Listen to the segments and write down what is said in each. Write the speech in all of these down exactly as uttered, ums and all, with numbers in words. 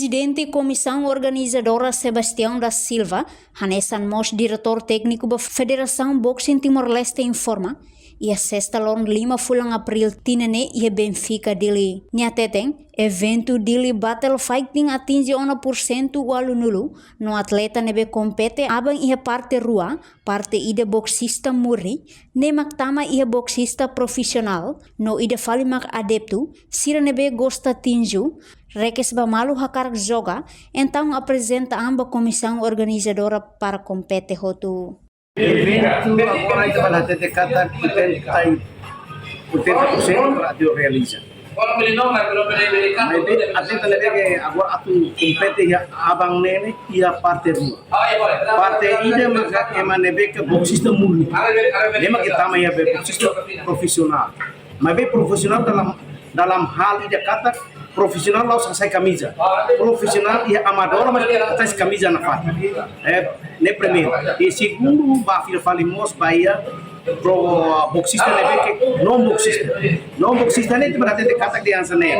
Prezidente Komisaun Organizadora Sebastião da Silva, hanesan mós Diretór Tékniku ba Federasaun Boxing Timor-Leste informa, iha sesta loron lima fulan Abríl tinan ne'e iha Benfica, Dili. Nia hateten, eventu Dili Battle Fighting atinje ona pursentu ualunulu, no atleta ne'ebé kompete aban iha parte rua, parte ida boksista murni, ne'e mak tama iha boksista profisionál, no ida fali mak adeptu, sira ne'ebé gosta tinju, rekes ba malu hakarak joga, entaun aprezenta an ba komisaun organizadora para kompete hotu. Eventu agora ita bele hatete katak oitenta, oitenta por cento para atu realiza. Maibé atleta ne'ebé ke agora atu kompete iha aban ne'e ne'e iha parte rua. Parte ida maka ema ne'ebé ke boksista murni. Ne'e mak tama iha be boksista profisionál. Maibé profisionál dalam, dalam hal ida katak profisionál la'ós hasai kamiza. Profisionál iha amadór, mas hasai kamiza nafatin. Eh, ne'e primeiru. I segundu, ba fila fali mós ba iha pro boksista ne'ebé ke non boksista. Non boksista ne'e ita bele hatete katak hanesan ne'e.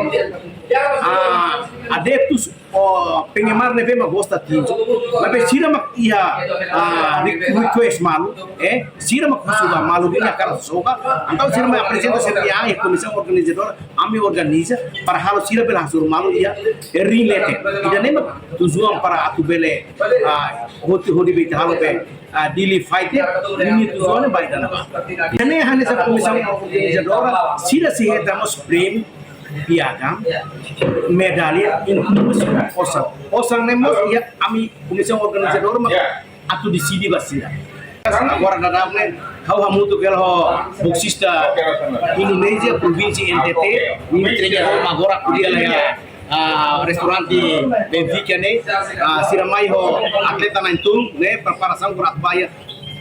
Ah, adeptus ou penggemar ne'ebé mak gosta tinju. Maibé sira mak iha, ah, re-, request malu, eh, sira mak husu ba malu duni hakarak joga. Entaun sira mak aprezenta sira-nia an iha komisaun organizadora, ami organiza para halo sira bele hasoru malu iha, eh, ring leten. Ida-ne'e mak tujuan para atu bele, ah, hodi, hodi be ita halo be, ah, Dili Fight, eh, nia tujuan ne'e ba ida-ne'ebá. Ida-ne'e hanesan komisaun organizadora, sira sei hetan mós prémiu, piagam, medalla, inklui osan. Osan ne'e mós iha ami komisaun organizadora mak atu deside ba sira. Agora daudaun ne'e, ha'u hamutuk hela ho boksista Indonézia, provínsia N T T, nia treinadór mak agora ko'alia iha, ah, restaurante Benfica ne'e, ah, sira mai ho atleta na'in-tolu ne'e, preparasaun para atu ba iha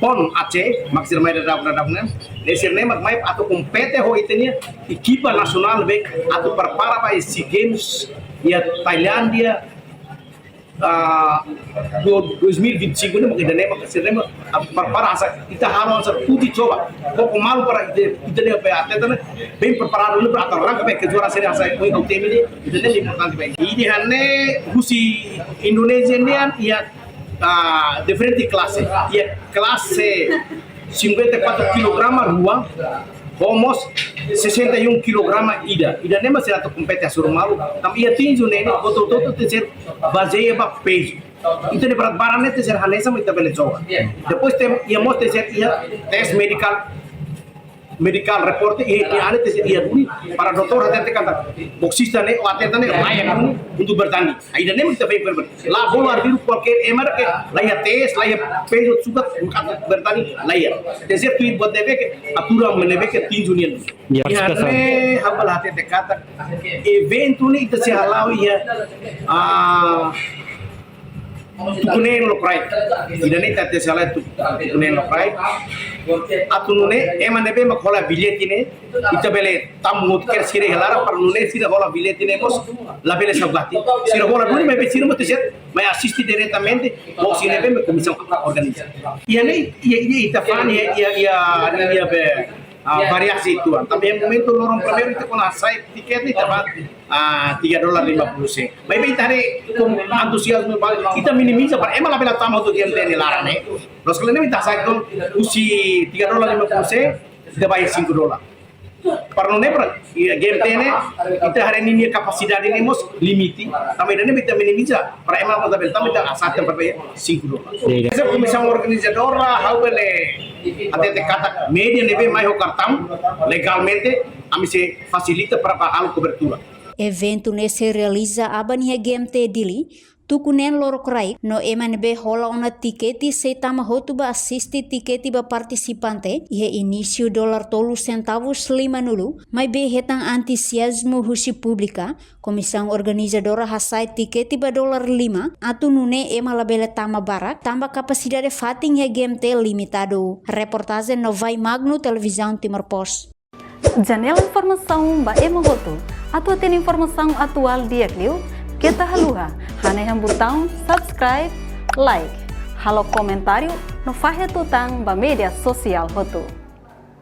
PON Aceh, mak sira mai daudaun, daudaun ne'e. Ne'e sira-ne'e mak mai atu kompete ho ita-nia ekipa nasionál be atu prepara ba SEA Games iha Tailándia, ah, do-, dois mil e vinte e cinco ne'e mak ida-ne'e mak sira-ne'e mak atu prepara hanesan ita halo hanesan uji coba. Koko malu para ita, ita-nia be atleta ne'e bem preparadu ne'e para atu arranka be kejuaraan sira hanesan ohin ha'u temi ne'e, ida-ne'e importante be. Ida-ne'e hanesan husi Indonézia nian iha ah, diferente klase. Iha klase cinquenta e quatro kilograma rua, ho mós sessenta e um kilograma ida. Ida-ne'e mak sira atu kompete hasoru malu. Tanba iha tinju ne'e, ne'e, hotu-hotu tenke ser bazeia ba pezu. Ita-nia berat badan ne'e tenke ser hanesan mak ita bele joga. Depois tenke, iha mós tenke ser iha tes medikál, medical report, i, i ane tenke ser iha duni, para doutór hatete katak boksista ne'e, ou atleta ne'e, layak duni untuk bertanding. Ida-ne'e mak ita bele bertanding. La bolu arbiru kualkér ema ke, la iha tes, la iha pezu sukat, untuk bertanding, la iha. Tenke ser tuir buat ne'ebé ke, aturan ne'ebé ke tinju nian. Ya, ida-ne'e, ha'u bele hatete katak, eventu ne'e ita sei hala'o iha, ah, tuku neen lokraik. Ida-ne'e ita tenke sei hala'o tu-, tuku neen lokraik. Atu nune'e, ema ne'ebé mak hola billete ne'e, ita bele tama hotu, kera sira iha laran, para nune'e sira hola billete ne'e mós labele saugati. Sira hola duni, maibé sira mós tenke ser mai asiste diretamente, ou sira ne'ebé mak komisaun organiza. Iha ne'e, iha, iha, ita fa'an, iha, iha, iha, iha be, ah, variasi uitoan. Tanba iha momentu loron primeiru ita kuandu hasai tikete ne'e ita fa'an, ah, tiga dolar lima puluh sen. Maibé ita haree ho antuziazmu barak, ita minimiza para ema labele tama hotu GMT nia laran ne'e. Loos ka lae, ita hasai uitoan husi tiga dolar lima puluh sen, ita ba iha cinco dolar. Para nune'e para, iha GMT ne'e, ita haree ninia kapasidade ne'e mós limite, tanba ida-ne'e mak ita minimiza, para ema mós labele tama, ita hasai tan para ba iha cinco dolar. Iya, iya. Esa komisaun organizadora, ha'u bele hatete katak média ne'ebé mai ho kartaun, legalmente, ami sei fasilita para ba halo kobertura. Eventu ne'e sei realiza aban iha GMT Dili, tuku neen lokraik, no ema ne'ebé hola ona tikete sei tama hotu ba asiste tikete ba partisipante, iha inísiu dolar tolu sentavus limanulu, maibé hetan antuziazmu husi públiku, komisaun organizadora hasai tikete ba dolar lima, atu nune'e ema labele tama barak, tanba kapasidade fatin iha GMT limitadu. Reportajen Novai Magno, Televizaun Timor Post. Janela informasaun ba ema hotu. Atu hatene informasaun atuál di'ak liu, keta haluha hanehan butaun subscribe, like, halo komentáriu no fahe tutan ba média sosiál hotu.